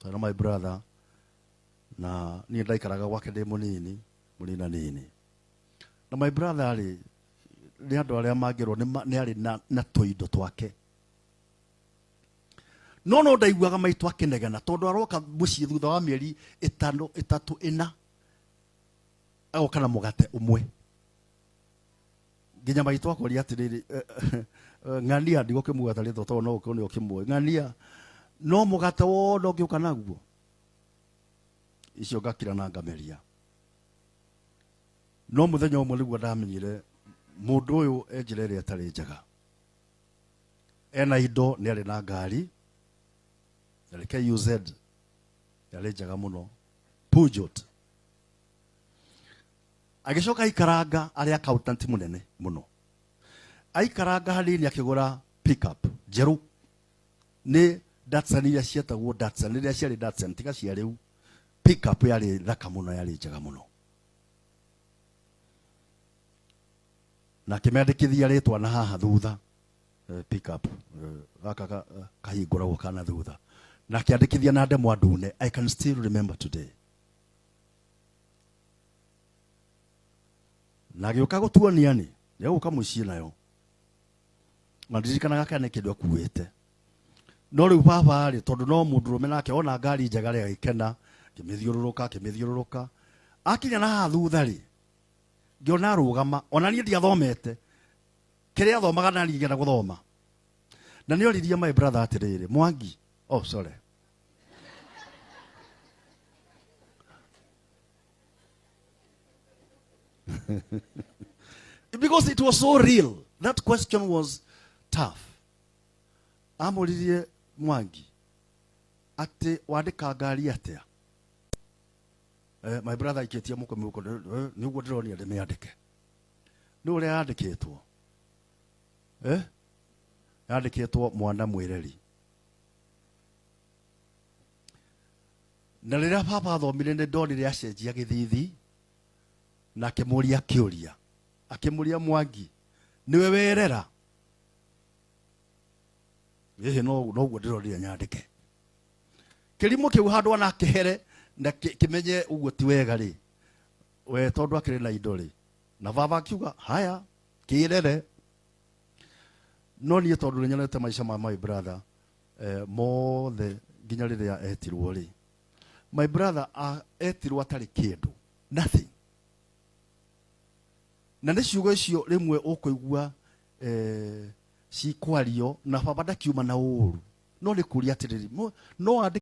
Twarĩ na my brother na niĩ ndaikaraga gwake ndĩ mũnini mũnina nini. Na my brother rĩ, nĩ andũ arĩa mangĩrwo nĩ arĩ na tũindo twake. No no ndaiguaga maitũ akĩnegena tondũ aroka mũciĩ thutha wa mĩeri ĩtano, ĩtatũ, ĩna, agoka na mũgate ũmwe. Nginya maitũ akoria atĩrĩrĩ, ng'ania, ndigũkĩmuga rĩtwa tondũ no ũkorwo nĩ ũkĩmũĩ, ng'ania, no mũgate wothe ũngĩũka naguo? Icio ngakira na ngameria. No mũthenya ũmwe nĩguo ndamenyire mũndũ ũyũ e njĩra ĩrĩa ĩtarĩ njega. Ena indo, nĩ arĩ na ngari, yarĩ KUZ, yarĩ njega mũno, Peugeot. Agĩcoka aikaranga arĩ accountant mũnene mũno. Aikaranga hanini akĩgũra pickup njerũ, nĩ Datsun iria cietagwo Datsun, rĩrĩa ciarĩ Datsun, tiga cia rĩu. Pickup yarĩ thaka mũno, yarĩ njega mũno. Na akĩmĩandĩkithia rĩtwa na haha thutha, pickup, gaka kahingũragwo kana thutha. Na akĩandĩkithia na ndemwa ndune. I can still remember today. Na agĩũka gũtuonia nĩ nĩegũka mũciĩ nayo. Na ndirikanaga kana nĩ kĩndũ akuĩte. No rĩu baba rĩ, tondũ no mũndũrũme nake ona ngari njega rĩ, agĩkena, akĩmĩthiũrũrũka, akĩmĩthiũrũrũka. Akinya na haha thutha rĩ, ngĩona arũgama, ona niĩ ndiathomete. Kĩrĩa athomaga na niĩ ngĩenda gũthoma. Na nĩ oririe my brother atĩrĩrĩ, Mwangi, oh sorry. Because it was so real. That question was tough. Amũririe Mwangi atĩ wandĩka ngari atĩa? My brother aikĩtie mũko mũko, nĩguo ndĩronire ndĩmĩandĩke. Nĩ ũrĩa yandĩkĩtwo? Yandĩkĩtwo mwana mwĩreri. Na rĩrĩa baba athomire nĩ ndonire acenjia gĩthithi na akĩmũria kĩũria. Akĩmũria Mwangi, nĩwe werera? Ĩhĩ, noguo ndĩronire nyandĩke. Kĩrimũ kĩu handũ ona kĩhere na kĩmenye ũguo ti wega rĩ, we tondũ akĩrĩ na indo rĩ, na baba akiuga haya kĩrere. No niĩ tondũ nĩnyonete maica ma my brother mothe nginya rĩrĩa etirwo rĩ, my brother etirwo atarĩ kĩndũ, nothing. Na nĩ ciugo icio rĩmwe ũkũigua cikwario na baba ndakiuma na ũru, no nĩ kũria atĩrĩrĩ, no andĩke